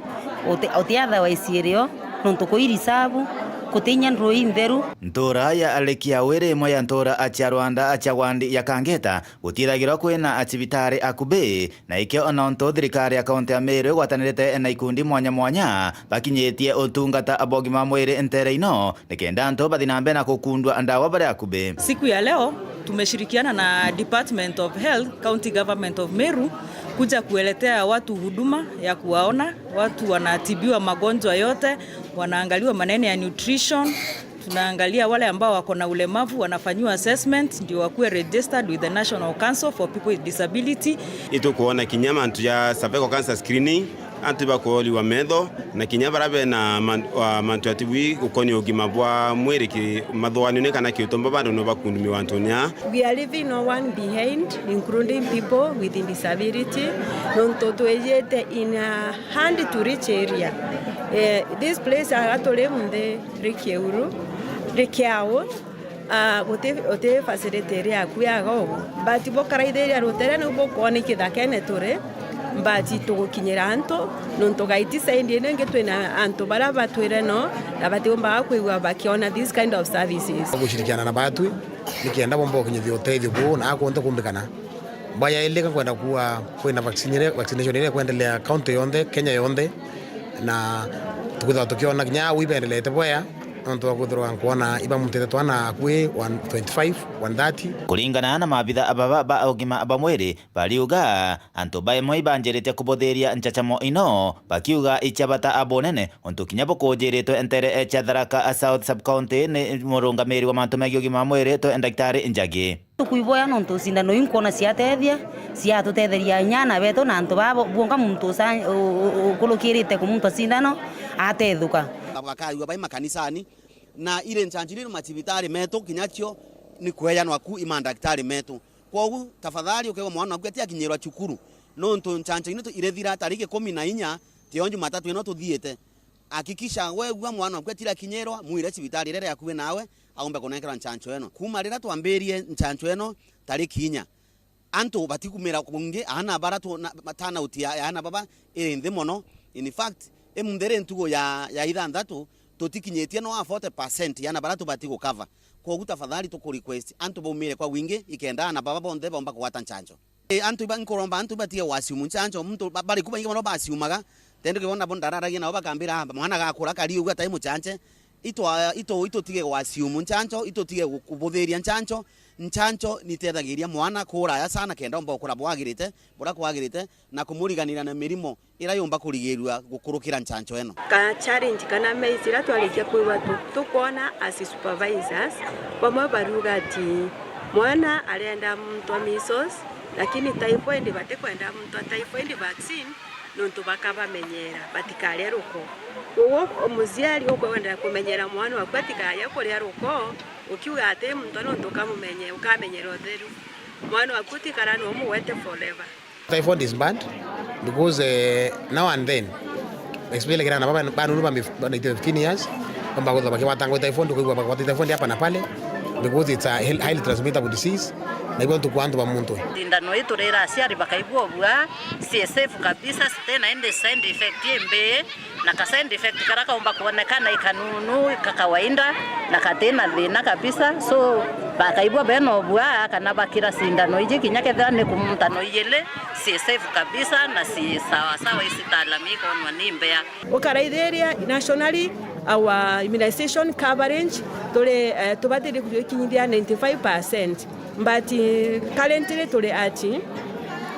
uti, uti otherwise irio, nontu kwi reserve, guti inya nduru intheru. Ntura ya Lekiau iri imwe ya ntura cia Rwanda cia wandi ya Kangeta, gutiithagirwa kwina acibitari akubi, na ikio ona untu thirikari ya kaunti ya Meru igwatanirite na ikundi mwanya mwanya, bakinyitie utungata bwa ugima wa mwiri ntere ino, nikenda antu bathi na mbere na gukundwa ndawa bari akubi. Siku ya leo tumeshirikiana na Department of Health, County Government of Meru, kuja kueletea watu huduma ya kuwaona. Watu wanatibiwa magonjwa yote, wanaangaliwa maneno ya nutrition, tunaangalia wale ambao wako na ulemavu, wanafanyiwa assessment ndio wakuwe registered with the National Council for People with Disability. Itukwona kinya mantu ja cervical cancer screening, antu bakuoliwa metho, na kinya bara bena man-, wa mantu atibui gukonia ugima bwa mwiri ki-, mathuganio ni kana kiutomba bandu no bakundumiwa antu nya. We are leaving no one behind, including people with disability, nontu twijite in a hard to reach area. Eh, this place aga turi munthi ri kiuru, ri kiau, ah, guti, guti facility iri akui aga ugu. But bukaraithiria rutere niu bukwona ikithakene turi, but tugukinyira antu, nontu gaiti side ino ingi twina antu baria batwire no, na batiumbaga kwigua bakiona this kind of services. Gushirikiana na batwi, nikenda bomba gukinyithia utethio buu na akuntu kumbikana. Mbayailika kwenda kuwa kwina vaccine iria, vaccination iria ikwendelea county yonthe, Kenya yonthe, na tukwithirwa tukiona kinya au ibendelete bwea, nontu wa kwithirwa nkwona ibamuntite twana akui one twenty-five, one thirty. Kuringana na maabitha baba ba ugima ba mwiri, bariuga antu baimwe ibanjirite kubuthiria nchachamo ino, bakiuga icia bata bunene, untu kinya bukunjiritwe ntere cia Tharaka South Sub-County ni murungamiri wa mantu megii ugima wa mwiri twe Ndagitari Njagi. Tukwiboya nontu cindano iu nkwona ciatethia, ciatutetheria inya aana betu na antu baa bo-, bwonka muntu uca-, u-, u-, ukurukirite kumuntwa cindano atethuka. Bakayua bai makanisani, na iri ncanjo iria iri macibitari metu, kinya cio ni kwejanwa ku i mandagitari metu. Kwogu, tafadhali, ukeigua mwana waku atiakinyirwa cukuru, nontu ncanjo ino tu-, irethira tariki kumi na inya, tio Jumatatu ino tuthiite. Hakikisha wegua mwana waku atirakinyirwa, mwire cibitari iria iri akui nawe, aumbe kunenkerwa ncanjo ino. Kuuma riria twambirie ncanjo ino tariki inya, antu batikumira bungi, aana bara tu-, na, turnout ya, ya aana baba iri nthi mono. In fact, imunthi iri ntugu ya, ya ithanthatu, tutikinyitie no a forty percent ya aana bara tubati gucover. Kwogu tafadhali tukurequest antu baumire kwa wingi, ikenda aana baba bonthe baumba kugwata ncanjo. E, antu iba-, nkuromba antu batige gwassume ncanjo, muntu ba-, bari ku baingi mono bassumaga, tende kibona bo ndararagia nabo bakambira, "Ah, mwana gakura kari ugu atai muchanche." Itwa-, itu-, itutige gwassume ncanjo, itutige gu-, kubuthiria ncanjo. Ncanjo nitethagiria mwana kuraya sana kenda omba gukura bwagirite, buria kwagirite, na kumuriganira na mirimo iria yumba kurigirua gukurukira ncanjo ino. Ka challenge kana maze iria twarikia kwigua tu-, tukwona as supervisors, bamwe bariuga ati mwana arenda muntu a measles, lakini typhoid batikwenda muntu a typhoid vaccine, nontu bakabamenyera batikarie ruko. Uguo muciari ukwendera kumenyera mwana waku atikarie kuria ruko, ukiuga ati muntu nontu ukamenye-, ukamenyera utheru, mwana waku utikara ni umugwete forever. Typhoid is bad because, eh, now and then, especially kiri aana baba, banunu ba mif-, ba fifteen years, Bakwithirwa bakigwatangwa i typhoid, ukaigua bakigwata i typhoid hapa na pale, because it's a hel-, highly transmittable disease, na ibo ntuku antu ba muntu. Sindano ii turira aciari bakaigua ubua, cie safe kabisa, citina indi side effect imbi, na ka side effect karia kaumba kwonekana i kanunu, ka kawaida, na katina thina kabisa. So, bakaigua bena ubua, kana bakira sindano iji, kinya kethira ni ku ntano ijiri, cie safe kabisa, na cie sawa sawa, icitaalami ikonwa ni mbea. Ukaraithiria nationally, our immunization coverage turi, eh, tubatirie kujwikinyithia ninety-five percent, but, eh, currently turi at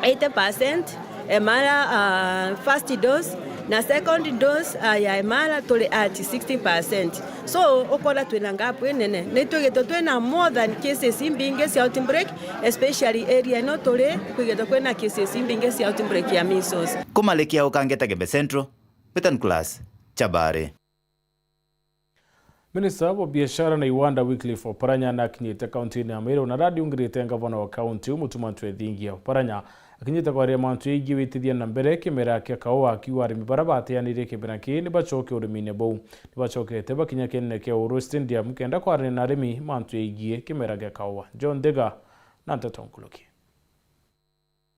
eighty percent. Emara, ah, first dose na second dose, ah, ya emara turi at sixty percent. So, ukona twina gap inene. Ni twigitwe twina more than cases imbingi cia outbreak, especially area ino turi, kwigitwe kwina cases imbingi cia outbreak ya measles. Kumalikia ukangeta Gembe Central, Betan Class, Chabare. Minista wa biashara na iwanda Wycliffe Oparanya nakinyite kaunti-ini ya Meru na radiungirite ngavana wa kaunti iu Mutuma M'Ethingia. Oparanya akinyite kwaria mantu yegii witithia na mbere kimera kia kaua, akiuga arimi baria bateanirie kimera kii ni bacoke urimine buu. Ni bacokete bakinya kienene kia Uhuru Stadium kenda kwaria na arimi mantu yegii kimera gia kaua. John Thiga na nteto nkuruki.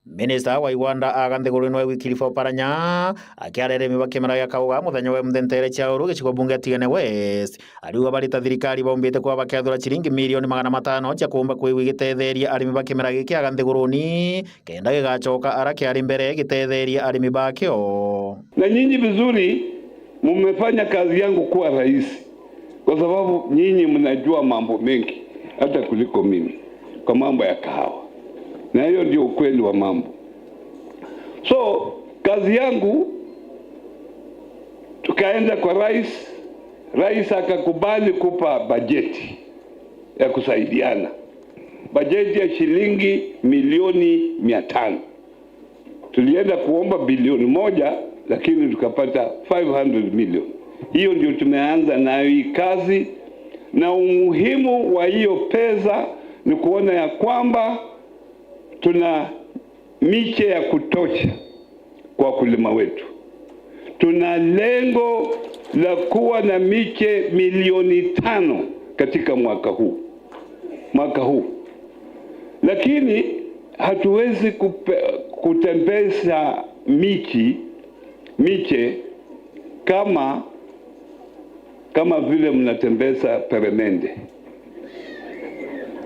Minista wa iwanda aga nthiguru ino Wycliffe Oparanya akiaria arimi ba kimera gia kauga muthenya wa Muthentere Chauru gicigo bunge Tigania West, ariuga bari ta thirikari baumbite kuba bakiathura ciringi milioni magana matano cia kuumba kwigua igitetheria arimi ba kimera giki aga nthiguruni, kenda gigacoka ara kiari mbere gitetheria arimi bakio. Na nyinyi vizuri, mumefanya kazi yangu kuwa rahisi. Kwa sababu nyinyi mnajua mambo mengi hata kuliko mimi kwa mambo ya kahawa, na hiyo ndio ukweli wa mambo. So kazi yangu, tukaenda kwa rais, rais akakubali kupa bajeti ya kusaidiana, bajeti ya shilingi milioni mia tano. Tulienda kuomba bilioni moja, lakini tukapata five hundred million. Hiyo ndio tumeanza nayo hii kazi, na umuhimu wa hiyo pesa ni kuona ya kwamba tuna miche ya kutosha kwa wakulima wetu. Tuna lengo la kuwa na miche milioni tano katika mwaka huu, mwaka huu. Lakini hatuwezi kupe-, kutembeza michi, miche kama, kama vile mnatembeza peremende.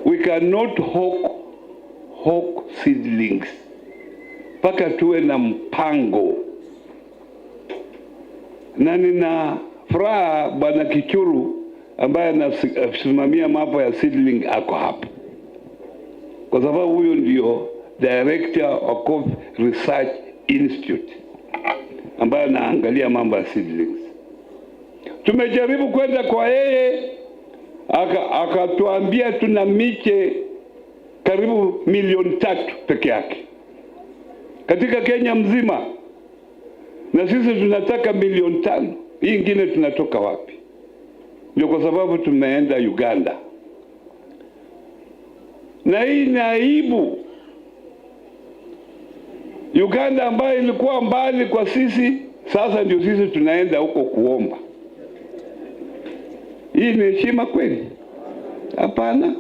We cannot hawk, hawk seedlings. Mpaka tuwe na mpango. Na nina furaha Bwana Kichuru ambaye anasimamia mambo ya seedling ako hapa, kwa sababu huyo ndio director wa Coffee Research Institute ambaye anaangalia mambo ya seedlings. Tumejaribu kwenda kwa yeye, aka-, akatuambia tuna miche karibu milioni tatu peke yake katika Kenya mzima, na sisi tunataka milioni tano. Hii ingine tunatoka wapi? Ndio kwa sababu tumeenda Uganda, na hii ni aibu. Uganda ambayo ilikuwa mbali kwa sisi, sasa ndio sisi tunaenda huko kuomba. Hii ni heshima kweli? Hapana.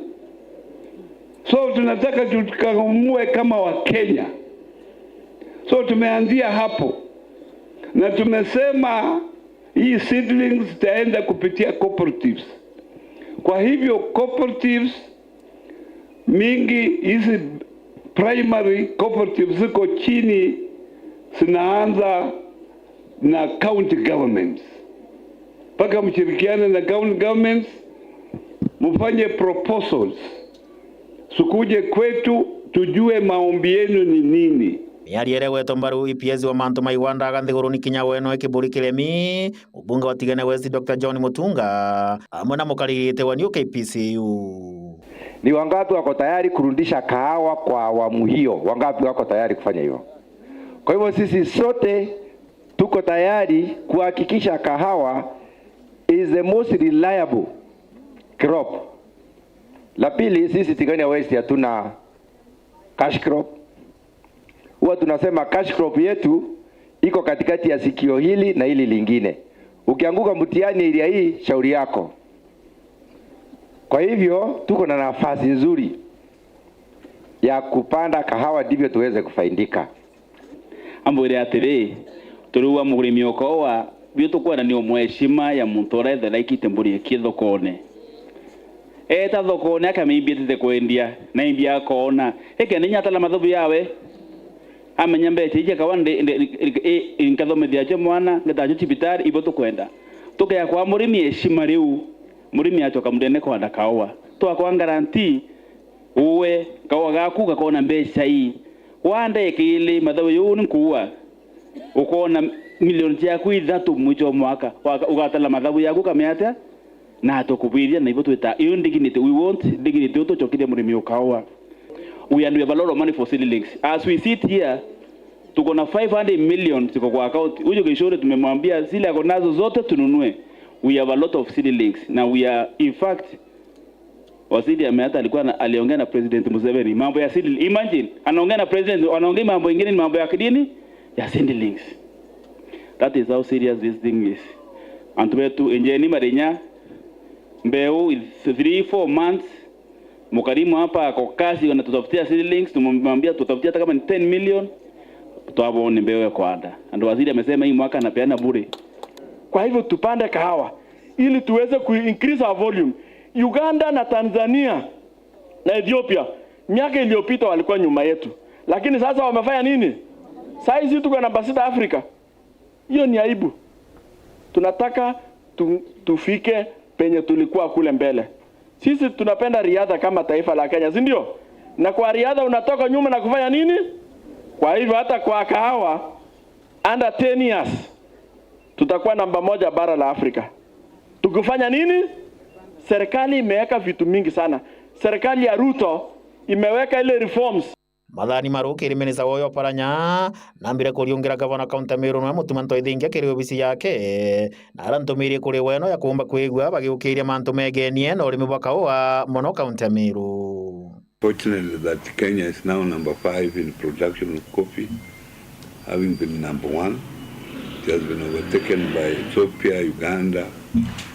So tunataka tukaamue kama Wakenya. So tumeanzia hapo, na tumesema hii seedlings zitaenda kupitia cooperatives. Kwa hivyo cooperatives mingi, hizi primary cooperatives ziko chini, zinaanza na county governments. Mpaka mshirikiane na county governments, mfanye proposals, sikuje kwetu tujue maombi yenu ni nini. Miario iria igwetwa mbaru i PS wa mantu ma iwanda aga nthiguruni kinya weno ikiburi kiremi, mubunge wa Tigania West Doctor John Mutunga amwe na mukariri giti wa New K P C U. Ni wangapi wako tayari kurudisha kahawa kwa awamu hiyo? Wangapi wako tayari kufanya hivyo? Kwa hivyo sisi sote tuko tayari kuhakikisha kahawa is the most reliable crop. La pili, sisi Tigania West hatuna cash crop. Huwa tunasema cash crop yetu iko katikati ya sikio hili na hili lingine. Ukianguka mtihani area hii, shauri yako. Kwa hivyo, tuko na nafasi nzuri ya kupanda kahawa, ndivyo tuweze kufaidika. Ambwire atiri, turiuga murimi o kaua, bio tukwenda ni umwe heshima ya muntu uria ethera aikite mburi ikie thokone. Eeta thokone akamimbia tite kwendia, na imbia akoona. Eke ni nyatala mathabu yawe. Amenya mbeca iji akawa ndi, ndi, i, i, nkathomithia acio mwana, ngetacio cibitari, ibo tukwenda. Tukea kwa murimi heshima riu, murimi acoka mundene kwanda kaua. Twakwa guarantee, uwe, kaua gaku gakoona mbeca ii. Wanda ikili mathabu juu ni nkuua. Ukoona milioni ciaku ithatu mwicho wa mwaka. Waka-, ugatala mathabu yaku kamea atia? Na tukubithia na ibo twita, iyo dignity, we want dignity, utucokirie murimi o kaua. We, and we have a lot of money for seedlings. As we sit here, tuko na five hundred million ziko kwa account. Huyo Gishore tumemwambia zile ako nazo zote tununue. We have a lot of seedlings. Na we are, in fact, waziri ame-, hata alikuwa na, aliongea na President Museveni, mambo ya seedling. Imagine, anaongea na president, anaongea mambo ingine, ni mambo ya kidini, ya seedlings. That is how serious this thing is. Antu betu, enjeni marinya, mbeu, in three, four months, mkarimu hapa ako kazi, wanatutafutia seedlings, tumemwambia tutafutia hata kama ni ten million, twabone mbeu ya kwanda. And waziri amesema hii mwaka anapeana bure. Kwa hivyo tupande kahawa ili tuweze ku increase our volume. Uganda na Tanzania na Ethiopia, miaka iliyopita walikuwa nyuma yetu, lakini sasa wamefanya nini? Saa hizi tuko namba sita Afrika. Hiyo ni aibu. Tunataka tu, tufike penye tulikuwa kule mbele. Sisi tunapenda riadha kama taifa la Kenya, si ndio? Na kwa riadha unatoka nyuma na kufanya nini? Kwa hivyo hata kwa kahawa, under ten years, tutakuwa namba moja bara la Afrika. Tukifanya nini? Serikali imeweka vitu mingi sana. Serikali ya Ruto imeweka ile reforms. Mathani maru kiri minista woyo Oparanya, nambire kuriungira gavana kaunti ya Meru nwe mutuma ntwaithingia kiri obisi yake, na arantumirie kuri we no ya kuumba kwigua bagiukiria mantu megenie na urimi bwa kaua mono kaunti ya Meru. Fortunately that Kenya is now number five in production of coffee, having been number one. It has been overtaken by Ethiopia, Uganda,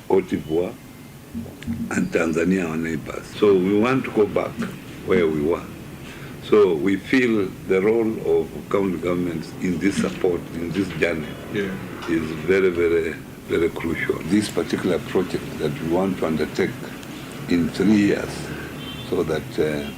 Cote d'Ivoire, and Tanzania, our neighbors. So we want to go back where we were. So we feel the role of county governments in this support, in this journey, yeah, is very, very, very crucial. This particular project that we want to undertake in three years, so that, uh,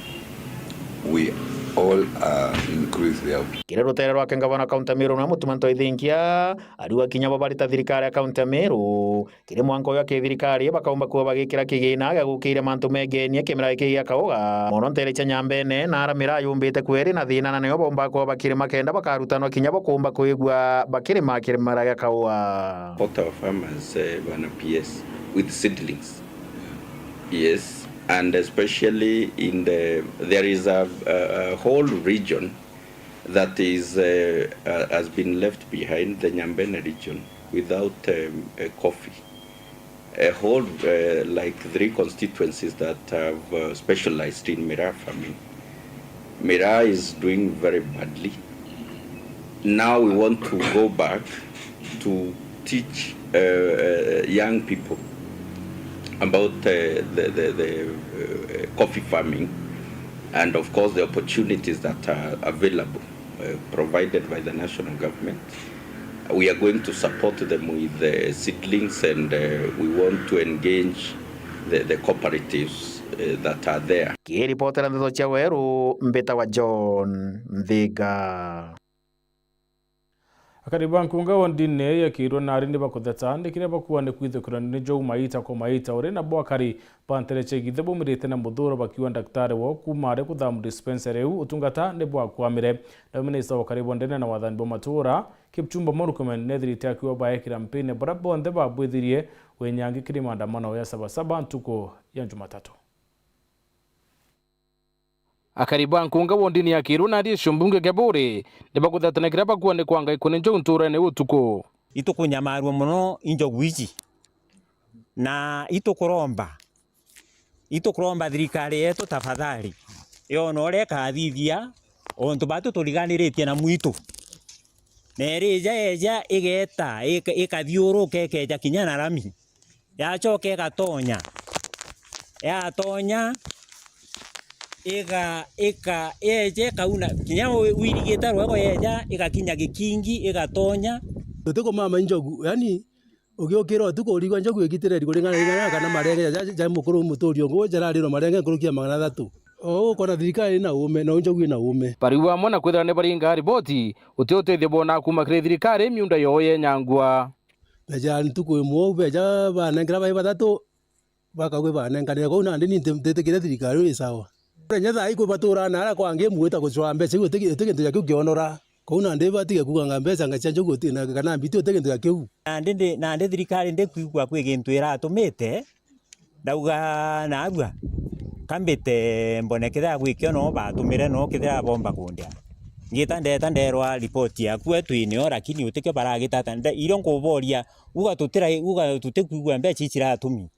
we all, uh, increase the output. Kiri rutere rwake, ngavana kaunti ya Meru nwe mutuma ntwaithingia ariuga kinya bo barita thirikari ya kaunti ya Meru kiri mwanka uyu a kithirikari bakaumba kuba bagikira kigina gia gukiria mantu megenie kimera giki gia kauga mono ntere cia Nyambene na ara miraa yumbite kweri na thina, na nio baumba kuba bakirima kenda bakarutanwa kinya bo kuumba kwigua bakirima kimera gia kauga. Support our farmers, eh, bana P S, with seedlings. Yes, and especially in the, there is a, a, a whole region that is, uh, uh, has been left behind, the Nyambene region, without, um, uh, coffee. A whole, uh, like, three constituencies that have, uh, specialized in miraa farming. Miraa is doing very badly. Now we want to go back to teach, uh, uh, young people about, uh, the, the, the, uh, coffee farming and, of course, the opportunities that are available, uh, provided by the national government. We are going to support them with, uh, seedlings, and, uh, we want to engage the, the cooperatives, uh, that are there. Kiripotera ndeto cia Weru, mbitawa John Nthiga. Akari ba nkunga wondine ya Kiirwa nari ni bakutheta ni kiria bakuuga ni kwithukirwa ni njou maita kwa maita, uri na bwakari ba ntere cia githe baumirite na muthuro bakiuga ndaktari wao kuuma ari kuthamu dispensary iu utungata ni bwakwamire. Nawe minista wa ukari bwa ndene na wathani bwa matura, Kipchumba Murkomen, nethirite akiuga baekira mpine baria bonthe babwithirie winyangi kiri maandamano ya Sabasaba ntuku ya Jumatatu. Akari ba nkunga wondini ya Kiirwa na Riesho mbunge kia Buuri ni bakutheta na kiria bakuuga ni kwanga ikuni njou nturene utuku. Itukunyamarua mono i njogu iji, na itukuromba, itukuromba thirikari yetu tafadhali yone uria ikathithia untu batu turiganiritie na mwitu. Na irija eja igeta, ika-, ikathiuruka ikeja kinya na rami. Yacoka igatonya. Yatonya, iga-, ika-, yeja ikauna, kinya wi-, wirigite rwego yeja, igakinya gikingi, igatonya. Tutikumama injogu, yani, ugiukira utuku urigwa njogu igitire rigu ring'ana ring'ana kana marenge ja, ja, ja mukuru muturi ungi, jararirwa marenge nkuruki ya magana athatu. O, ukona thirikari ina uume, na njogu ina uume. Bariu amwe na kwithira ni baringa riboti, uti utethio bona kuma kiri thirikari miunda yoo yenyangua. Beja ntuku imwe uu, beja banengera bai bathatu, bakauga banenkanire. Kwou nandi ni nti-, ntitikire thirikari ii sawa. Kenya thaa ii kwi batura na ara kwangi mwita gucwaa mbeca iu, uti, uti gintu gia kiu kionora. Kwou nandi batige kuuganga mbeca nga cia njogu uti, na kana mbiti uti gintu gia kiu. Nandi ndi, nandi thirikari ndikwigua kwi gintu iratumite, ndauga, "Naagua, ka mbite mbone kethira gwikio noo batumire noo kethira bomba kundia." Ngita ndeeta ndeerwa, "Ripoti yaku we twinio, lakini utikio baragita atia?" Nde-, irio nkuboria, uga tutira-, uga tutikwigua mbeca ici iratumi.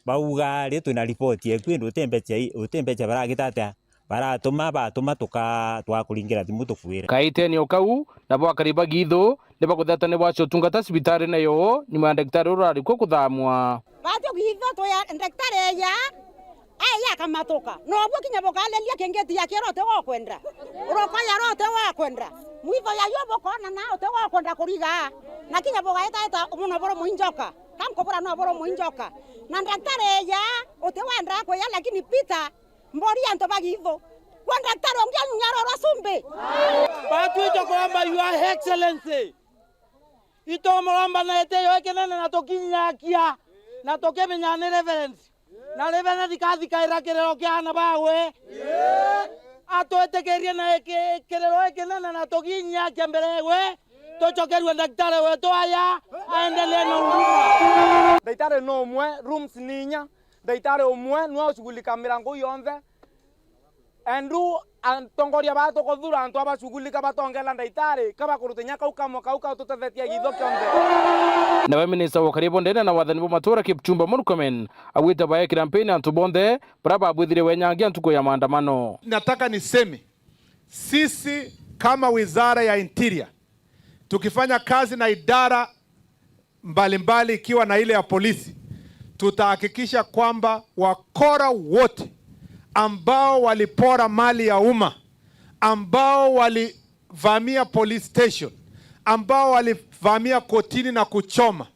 Bauga, "Ri twina ripoti eku, indi uti mbeca i-, uti mbeca baragita atia? Baratuma, batuma tuka-, twakuringira thimu tukwire." Kaiteni o kau, nabo akari ba Githu ni bakutheta ni bwaca utungata cibitarine yoo, nyuma ya ndagitari uria urari kuo kuthamwa. Batio Githu tuya ndagitari eya, eya akamatuka. Nobuo kinya bukaleria kingiti ya kiro uti wakwenda. Urokoya ro uti wakwenda. Mwitho ya yo bukona na uti wakwenda kuriga. Na kinya bugaetaeta muno buru mwinjoka. Kankubura no buru mwinjoka. Na ndagitari eya uti wenda kuya, lakini Peter, mbori antu ba Githu. Kwa ndagitari ungi anyunyarorwa cumbi. Batwite kuromba Your Excellency. Itomuromba na gitio kinene na tukinyakia na tukimenya ni reverence. Na reverence kathikaira kiriro kia ana bawe. Atwitikirie na iki-, kiriro ikinene na tukinyakia mbere ewe. Tucokerue ndagitari wetu aya aendelee na huduma. Ndagitari no umwe, rooms ni inya. Ndagitari umwe niwe ushughulika mirango yonthe. Endu atongoria baa tukuthura antu abashughulika batongela ndagitari, ka bakuruta inya kau kamwe kau kaututethetie Githu kionthe. Nawe minista wa ukari bwa ndene na wathani bwa matura Kipchumba Murkomen augite baekira mpini antu bonthe baria babwithire wenyangia ntuku ya maandamano. Nataka niseme, sisi kama Wizara ya Interior, tukifanya kazi na idara mbalimbali ikiwa na ile ya polisi, tutahakikisha kwamba wakora wote ambao walipora mali ya umma, ambao walivamia police station, ambao walivamia kotini na kuchoma,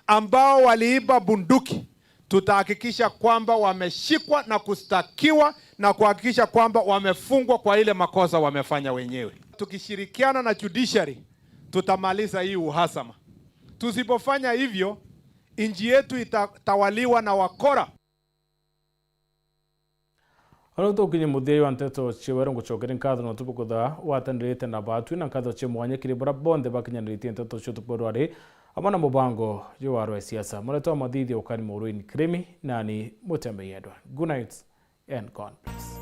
ambao waliiba bunduki, tutahakikisha kwamba wameshikwa na kustakiwa na kuhakikisha kwamba wamefungwa kwa ile makosa wamefanya wenyewe. Tukishirikiana na judiciary, tutamaliza hii uhasama. Tusipofanya hivyo, nchi yetu itatawaliwa na wakora. Oro tukinye muthia wa nteto cia weru, ngucokeria nkatho na utuku kuthaa watanirite na batwi, na nkatho cia mwanya kiri baria bonthe bakinyanirie nteto cia utuku rwari, amwe na mubango juu wa rwa siasa. Mureto wa mathithio ukari Maureen Kirimi, nani Mutembe Yendwa. Good night and God bless.